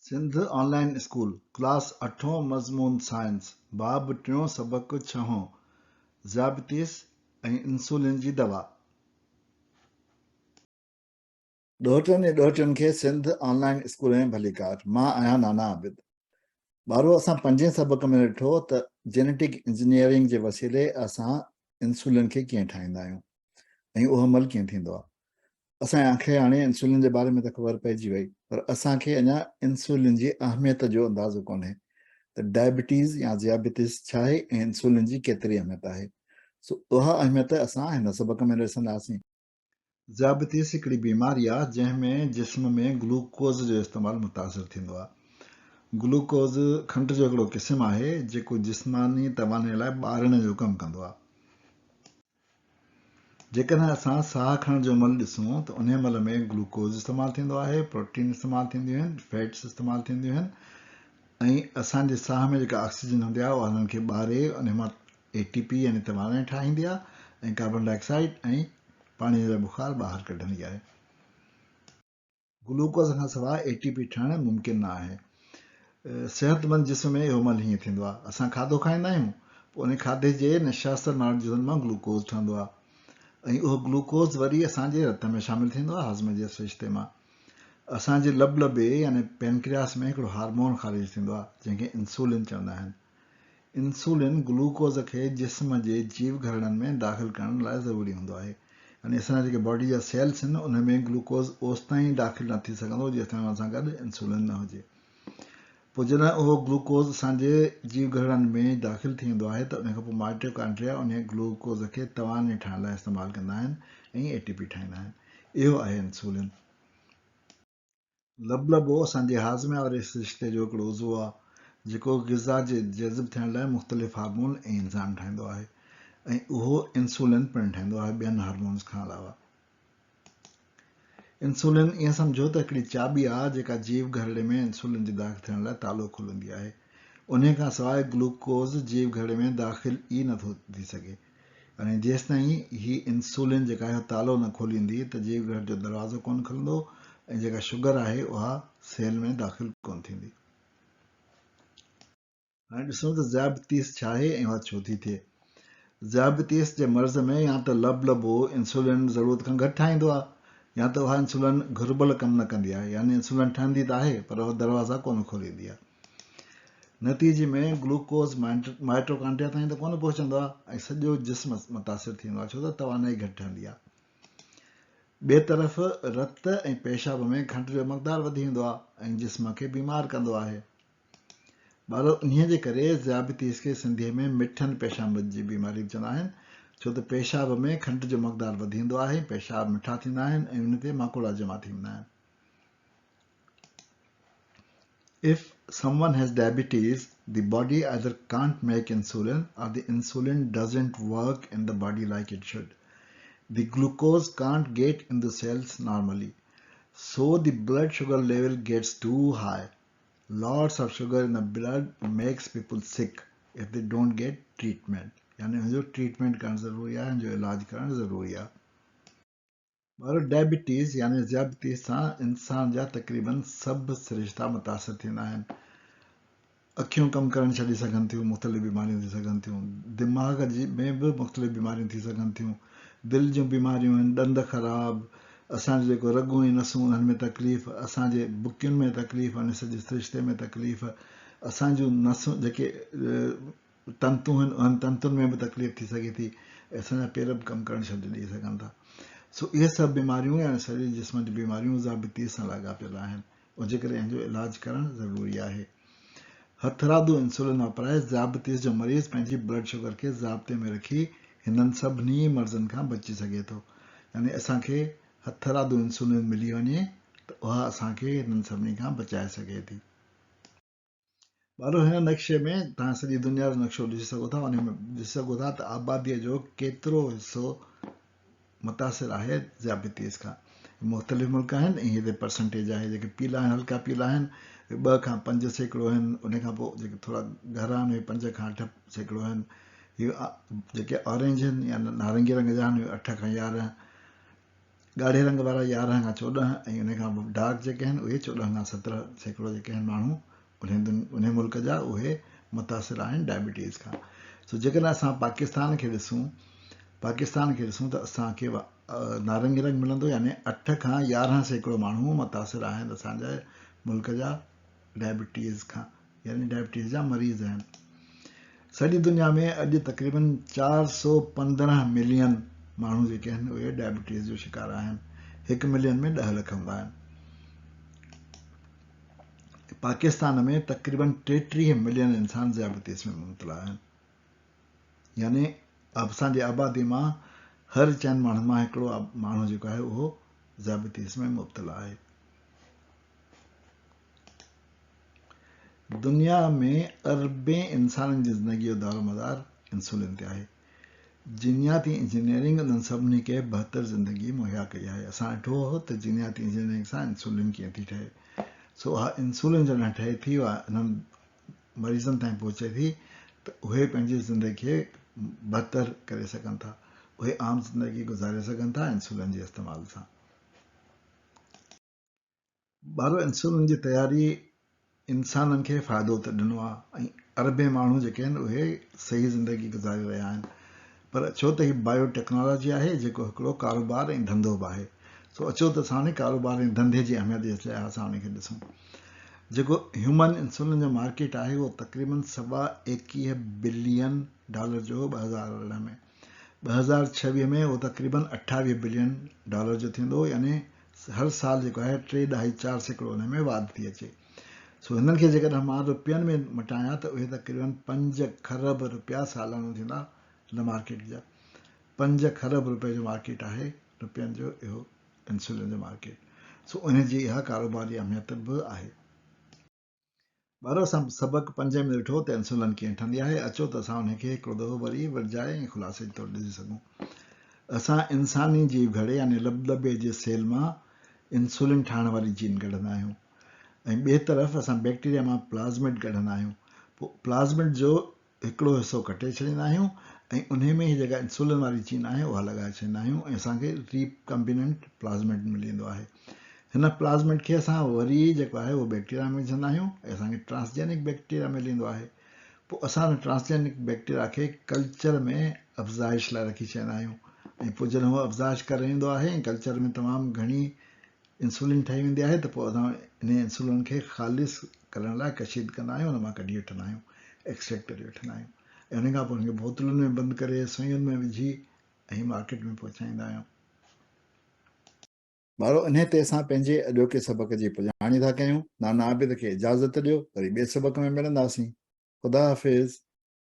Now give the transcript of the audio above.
سنڌ آن line school, class اٺون مضمون science, باب ٽيون سبق ڇهون، ذيابطيس ۽ انسولين جي دوا. ڏوهٽن ۽ ڏوهٽين کي سنڌ آن لائين اسڪول ۾ ڀليڪار. مان آهيان نانا عابد. ٻارو اسان پنجين سبق ۾ ڏٺو ته جينيٽڪ انجنيئرنگ جي وسيلي اسان انسولين کي ڪيئن ٺاهيندا آهيون ۽ اهو عمل ڪيئن ٿيندو آهي. اسان کي هاڻي انسولين جي باري ۾ ته خبر پئجي وئي پر اسان کي اڃا انسولين جي اهميت جو اندازو ڪونهي ته ڊائبٽيز يا ذيابيطس ڇا آهي ۽ انسولين جي ڪيتري اهميت آهي. سو اها اهميت اسان هن سبق ۾ ڏسنداسين. ذيابيطس هڪڙي بيماري آهي جنهن ۾ جسم ۾ گلوڪوز جو استعمال متاثر ٿيندو آهي. گلوڪوز کنڊ جو هڪڙو قسم آهي جيڪو جسماني توانائي لاء ٻارڻ جو ڪم ڪندو آهي. جيڪڏهن اسان ساهه کڻڻ جو عمل ڏسون ته انهي عمل ۾ گلوڪوز استعمال ٿيندو آهي، پروٽين استعمال ٿينديون آهن، فيٽس استعمال ٿينديون آهن ۽ اسان جي ساهه ۾ جيڪا آڪسيجن هوندي آهي اها انهن کي ٻاري انهي مان اي ٽي پي يعني توانائي ٺاهيندي آهي ۽ ڪاربان ڊاء آڪسائيڊ ۽ پاڻي جا بخار ٻاهر ڪڍندي آهي. گلوڪوز کان سواء اي ٽي پي ٺهڻ ممڪن نه آهي. صحتمند جسم ۾ اهو عمل هيئن ٿيندو آهي، اسان کاڌو کائيندا آهيون، پوء ان کاڌي جي نشاستن وارن جزن مان گلوڪوز ٺهندو آهي ۽ اهو گلوڪوز وري اسان جي رت ۾ شامل ٿيندو آهي هاضمي جي سرشتي مان. اسان جي لبلبي يعني پينڪرياس ۾ هڪڙو هارمون خارج ٿيندو آهي، جنهن کي انسولين چوندا آهن. انسولين گلوڪوز کي جسم جي جيو گهرڙن ۾ داخل ڪرڻ لاء ضروري هوندو آهي يعني اسان جا جيڪي باڊي جا سيلس آهن انهن ۾ گلوڪوز اوستائين داخل نه ٿي سگهندو جيستائين ان سان گڏ انسولين نه هجي پوء جڏهن اهو گلوڪوز اسان جي جيو گهرڙن ۾ داخل ٿي ويندو آهي ته ان کان پوء مائٽوڪانڊريا ان گلوڪوز کي توانائي ٺاهڻ لاء استعمال ڪندا آهن ۽ اي ٽي پي ٺاهيندا آهن اهو آهي انسولين. لبلبو اسان جي هاضمي واري سرشتي جو هڪڙو عضوو آهي، جيڪو غذا جي جذب ٿيڻ لاء مختلف هارمون ۽ انزائم ٺاهيندو آهي ۽ اهو انسولين پڻ ٺاهيندو آهي ٻين هارمونز کان علاوه. انسولين ائين سمجهو ته هڪڙي چاٻي آهي جيڪا جيو گهرڙي ۾ انسولين جي داخل ٿيڻ لاء تالو کوليندي آهي. انهيء کان سواء گلوڪوز جيو گهرڙي ۾ داخل ئي نٿو ٿي سگهي. يعني جيستائين هي انسولين جيڪا آهي تالو نه کوليندي ته جيو گهر جو دروازو ڪونه کلندو ۽ جيڪا شگر آهي اها سيل ۾ داخل ڪونه ٿيندي. هاڻي ڏسون ته ذيابطيس ڇا آهي ۽ اها ڇو ٿي ٿئي. ذيابطيس جي مرض ۾ يا ته لبلبو انسولين ضرورت کان گهٽ ٺاهيندو آهي يا ته اها انسولين گهربل ڪم نه ڪندي آهي يعني انسولين ٺهندي ته آهي پر اها دروازا ڪونه کوليندي آهي. نتيجي ۾ گلوڪوز مائٽوڪانڊريا تائين ته ڪونه پهچندو آهي ۽ سڄو جسم متاثر ٿيندو آهي ڇو ته توانائي گهٽ ٺهندي آهي. ٻئي طرف رت ۽ پيشاب ۾ کنڊ جو مقدار وڌي ويندو آهي ۽ جسم کي بيمار ڪندو آهي. ٻارو انهيء جي ڪري ذيابيطيس کي سنڌيء ۾ مٺن پيشامد جي بيماري به چوندا آهن ڇو ته پيشاب ۾ کنڊ جو مقدار وڌي ويندو آهي، پيشاب مٺا ٿيندا آهن ۽ ان تي ماڪوڙا جمع ٿي ويندا آهن. If someone has diabetes, the body either can't make insulin or the insulin doesn't work in the body like it should. The glucose can't get in the cells normally. So the blood sugar level gets too high. Lots of sugar in the blood makes people sick if they don't get treatment. يعني ان جو treatment ڪرڻ ضروري آهي ان جو علاج ڪرڻ ضروري آهي. ٻارو ڊائبٽيز يعني ذيابطيس سان انسان جا تقريبن سڀ سرشتا متاثر ٿيندا آهن. اکيون ڪم ڪرڻ ڇڏي سگهن ٿيون، مختلف بيماريون ٿي سگهن ٿيون، دماغ جي ۾ به مختلف بيماريون ٿي سگهن ٿيون، دل جون بيماريون آهن، ڏند خراب، اسان جون جيڪو رڳون ۽ نسون انهن ۾ تڪليف، اسان جي بڪين ۾ تڪليف يعني سڄي سرشتي ۾ تڪليف، اسان جون نسون جيڪي تنتون آهن انهن تنتن ۾ به تڪليف ٿي سگهي ٿي ۽ اسان جا پير به ڪم ڪرڻ ڇڏي ڏئي سگهن ٿا. سو اهي سڀ بيماريون يعني سڄي جسم جون بيماريون ذيابيطيس سان لاڳاپيل آهن ان جي ڪري ان جو علاج ڪرڻ ضروري آهي. هٿرادو انسولين واپرائي ذيابيطيس جو مريض پنهنجي بلڊ شگر کي ضابطي ۾ رکي هنن سڀني مرضن کان بچي سگهي ٿو يعني اسان کي هٿرادو انسولين ملي وڃي ته اها اسان کي هنن سڀني کان بچائي سگهي ٿي. ٻارو هن نقشي ۾ توهان سڄي دنيا جو نقشو ڏسي سگهو ٿا ان ۾ ڏسي سگهو ٿا ته آباديء جو ڪيترو حصو متاثر آهي ذيابيطيس کان. مختلف ملڪ آهن ۽ هتي پرسنٽيج آهي جيڪي پيلا آهن هلڪا پيلا آهن اهي 2 کان 5% آهن ان کان پوء جيڪي ٿورا گهرا آهن اهي 5 کان 8% آهن هي جيڪي اورينج آهن يا نارنگي رنگ جا آهن اهي 8 کان 11. ڳاڙهي رنگ وارا 11 کان 14 ۽ ان کان ڊارڪ جيڪي آهن اهي 14 کان 17% جيڪي آهن ماڻهو انهي ملڪ جا اهي متاثر آهن ڊائبٽيز کان. سو جيڪڏهن اسان پاڪستان کي ڏسون پاڪستان کي ڏسون ته اسان کي نارنگي رنگ ملندو يعني 8 کان 11% ماڻهو متاثر آهن اسان جي ملڪ جا ڊائبٽيز کان يعني ڊائبٽيز جا مريض آهن. سڄي دنيا ۾ اڄ تقريبن 415 ملين ماڻهو جيڪي آهن اهي ڊائبٽيز جو شڪار آهن. هڪ ملين ۾ 10 لک هوندا آهن. پاڪستان ۾ تقريبن 33 ملين انسان ذيابيطس ۾ مبتلا آهن يعني اسان جي آبادي مان هر چئن ماڻهن مان هڪڙو ماڻهو جيڪو آهي اهو ذيابيطس ۾ مبتلا آهي. دنيا ۾ اربين انسانن جي زندگي جو دارومدار انسولين تي آهي. جينياتي انجنيئرنگ انهن سڀني کي بهتر زندگي مهيا ڪئي آهي. اسان ڏٺو هو ته جينياتي انجنيئرنگ سان انسولين ڪيئن ٿي ٺهي. سو اها انسولين جڏهن ٺهي ٿي اها انهن مريضن تائين پهچي ٿي ته اهي پنهنجي زندگي کي بهتر ڪري سگهن ٿا. اهي عام زندگي گذاري سگهن ٿا انسولين جي استعمال سان. ٻارو انسولين جي تياري انسانن کي فائدو ته ڏنو آهي ۽ اربين ماڻهو جيڪي آهن اهي صحيح زندگي گذاري رهيا آهن پر ڇو ته هي بايو ٽيڪنالاجي آهي جيڪو هڪڙو ڪاروبار ۽ ڌنڌو به آهي سو اچو ته اسان ان ڪاروبار ۽ ڌنڌي جي اهميت جي لحاظ سان ان کي ڏسون جيڪو هيومن انسولين جو مارڪيٽ آهي اهو تقريبن سوا 21 بلين ڊالر جو هو 2018 ۾ 2026 ۾ اهو تقريبن 28 بلين ڊالر جو ٿيندو يعني هر سال جيڪو آهي ٽي ڏهائي 4% ان ۾ واڌ ٿي اچي. سو هنن کي جيڪڏهن مان روپين ۾ مٽايان ته اهي تقريبن 5 کرب روپيا سالانو ٿيندا هن مارڪيٽ جا. 5 کرب روپئي جو مارڪيٽ آهي روپين جو اهو انسولين جو مارڪيٽ. سو ان جي اها ڪاروباري اهميت به آهي. ٻارو اسان سبق پنجين ۾ ڏٺو ته انسولين ڪيئن ٺهندي آهي، اچو ته اسان انهي کي هڪڙو دفعو وري ورجائي ۽ خلاصي طور ڏسي سگهون. اسان انساني جيو گهڙي يعني لٻلٻي جي سيل مان انسولين ٺاهڻ واري جين ڪڍندا آهيون ۽ ٻئي طرف اسان بيڪٽيريا مان پلازمڊ ڪڍندا آهيون پوء پلازمڊ جو هڪڙو حصو ڪٽي ڇڏيندا آهيون ۽ انهي ۾ هي جيڪا انسولين واري جين آهي اها لڳائي ڇڏيندا آهيون ۽ اسان کي ري ڪمبيننٽ پلازمڊ ملي ويندو آهي. هن پلازمڊ کي اسان وري جيڪو آهي اهو بيڪٽيريا ۾ وجهندا آهيون ۽ اسان کي ٽرانسجينڪ بيڪٽيريا ملي ويندو آهي. پوء اسان ان ٽرانسجينڪ بيڪٽيريا کي ڪلچر ۾ افزائش لاء رکي ڇڏيندا آهيون ۽ پوء جڏهن هو افزائش ڪري ويندو آهي ۽ ڪلچر ۾ تمام گهڻي انسولين ٺهي ويندي آهي ته پوء اسان انهي انسولين کي خالص ڪرڻ لاء ڪشيد ڪندا آهيون ان مان ڪڍي وٺندا آهيون ايڪسٽريڪٽ ڪري وٺندا آهيون ۽ ان کان پوء ان کي بوتلن ۾ بند ڪري سوئين ۾ وجهي ۽ مارڪيٽ ۾ پهچائيندا آهيون. ٻارو انهي تي اسان پنهنجي اڄوڪي سبق جي پڄاڻي ٿا ڪيون. نانا عابد کي اجازت ڏيو وري ٻئي سبق ۾ ملنداسين. خدا حافظ.